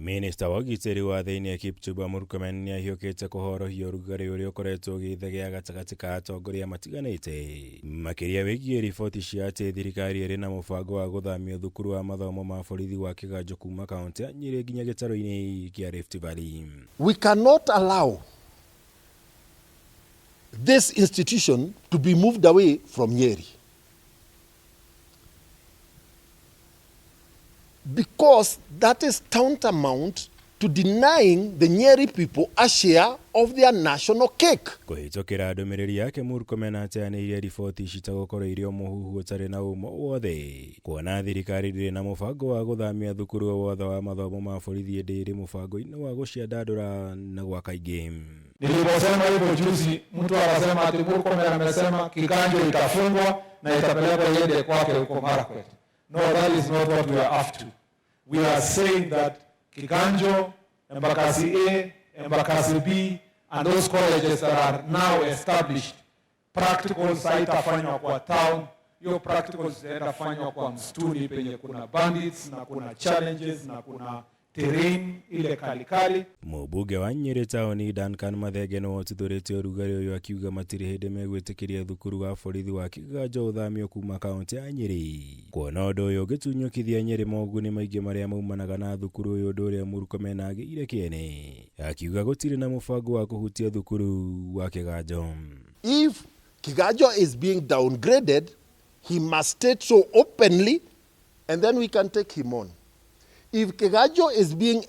Minista wa ũgitĩri wa thĩinĩ Kipchumba Murkomen nĩahiũkĩte kũhorohia ũrugarĩ ũrĩa ũkoretwo ũgĩthegea gatagatĩ ka atongoria matiganĩte, makĩria wĩgiĩ riboti cia atĩ thirikari ĩrĩ na mũbango wa gũthamia thukuru wa mathomo ma borithi wa Kĩganjo kuma kaunti ya Nyĩrĩ nginya gĩtarũ-inĩ kĩa Rift Valley. We cannot allow this institution to be moved away from Nyeri, because that is tantamount to denying the Nyeri people a share of their national cake. Kũhĩtũkĩra ndũmĩrĩri yake, Murkomen ateanĩirie riboti ici ta gũkorwo irĩ o mũhuhu ũtarĩ na ũma wothe, kuona thirikari ndĩrĩ na mũbango wa gũthamia thukuru o wothe wa mathomo ma borithi, ĩndĩ ĩrĩ mũbango-inĩ wa gũciandandũra na gwaka ingĩ. Niliposema hivyo juzi, mtu akasema ati Murkomen amesema Kiganjo itafungwa na itapelekwa iende kwake huko Marakwet. No, that is not what we are after. We are saying that Kiganjo, Embakasi A, Embakasi B, and those colleges that are now established, practicals haitafanywa kwa town, hiyo practicals zitaenda fanywa kwa msituni penye kuna bandits na kuna challenges na kuna terrain ile kalikali. Mũmbunge wa Nyĩrĩ taũni Duncan Mathenge nĩwe ũtuthũrĩte ũrugarĩ ũyũ, akiuga matirĩ hĩndĩ megwĩtĩkĩria thukuru wa borithi wa Kĩganjo ũthamio kuma kaunti ya Nyĩrĩ, kuona ũndũ ũyũ ũngĩtunyũkithia Nyĩrĩ moguni maingĩ marĩa maumanaga na thukuru ũyũ, ũndũ ũrĩa Murkomen agĩire kĩene, akiuga gũtirĩ na mũbango wa kũhutia thukuru wa Kĩganjo. If Kiganjo is being downgraded, he must state so openly, and then we can take him on. If Kiganjo is being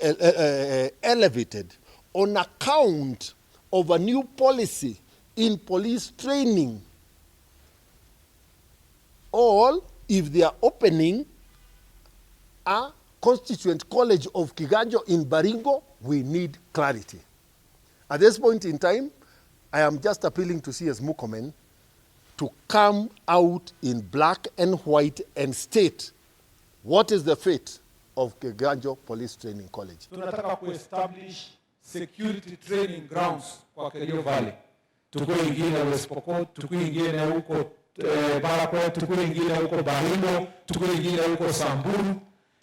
elevated on account of a new policy in police training, or if they are opening a constituent college of Kiganjo in Baringo, we need clarity. At this point in time, I am just appealing to CS Murkomen to come out in black and white and state what is the fate of Kiganjo Police Training College. Tunataka kuestablish security training grounds kwa Kerio Valley, tukue ingine West Pokot, tukue ingine huko Marakwet, tukue ingine huko Baringo, tukue ingine huko Samburu,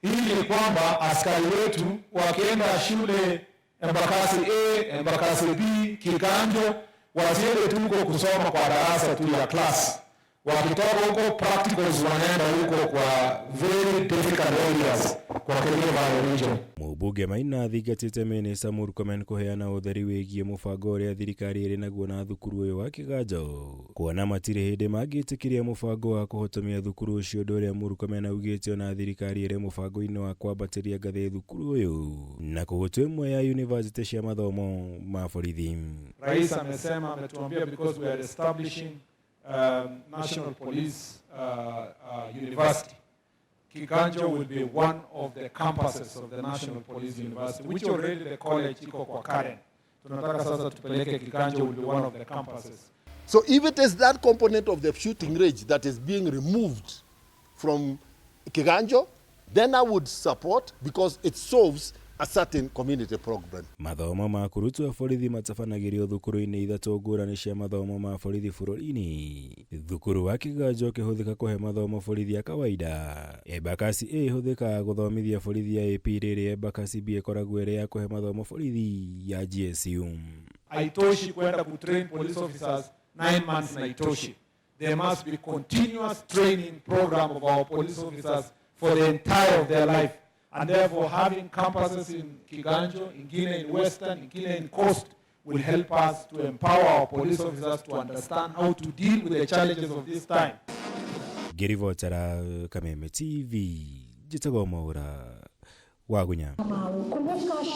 ili kwamba askari wetu wakienda shule Embakasi A, Embakasi B, Kiganjo, wasiende tu huko kusoma kwa darasa tu ya class. Wakitoka huko practicals wanaenda huko kwa very difficult areas kwa Kerio Valley region. Mũmbunge Maina athingatĩte Minista Murkomen kũheana ũtheri wĩgiĩ mũbango ũrĩa thirikari ĩrĩ naguo na thukuru ũyũ wa Kĩganjo, kuona matirĩ hĩndĩ mangĩtĩkĩria mũbango wa kũhotomia thukuru ũcio, ũndũ ũrĩa Murkomen augĩte ona thirikari ĩrĩ mũbango-inĩ wa kwambatĩria ngathĩ thukuru ũyũ na kũgũtua ĩmwe ya yunivasĩtĩ cia mathomo ma borithi. Rais amesema, ametuambia because we are establishing National Police University. Kiganjo will be one of the campuses of the National Police University, which already the college iko kwa Karen. Tunataka sasa tupeleke Kiganjo will be one of the campuses. So if it is that component of the shooting range that is being removed from Kiganjo, then I would support, because it solves a certain community problem. Mathomo ma kũrutwo borithi matabanagĩrio thukuru-inĩ ithatũ ngũrani cia mathomo ma borithi bũrũri-inĩ. Thukuru wa Kĩganjo ũkĩhũthĩka kũhe mathomo borithi a kawaida, Embakasi A ĩhũthĩkaga gũthomithia borithi ya AP, rĩrĩa Embakasi B ĩkoragwo ĩrĩ ya kũhe mathomo borithi ya GSU. Haitoshi kwenda kutrain police officers 9 months na itoshi. There must be continuous training program of our police officers for the entire of their life. And therefore having campuses in Kiganjo, ingine in Western, ingine in Coast will help us to empower our police officers to understand how to deal with the challenges of this time. Ngĩribotera Kameme TV, njĩtagwo Mwaũra Wagunya.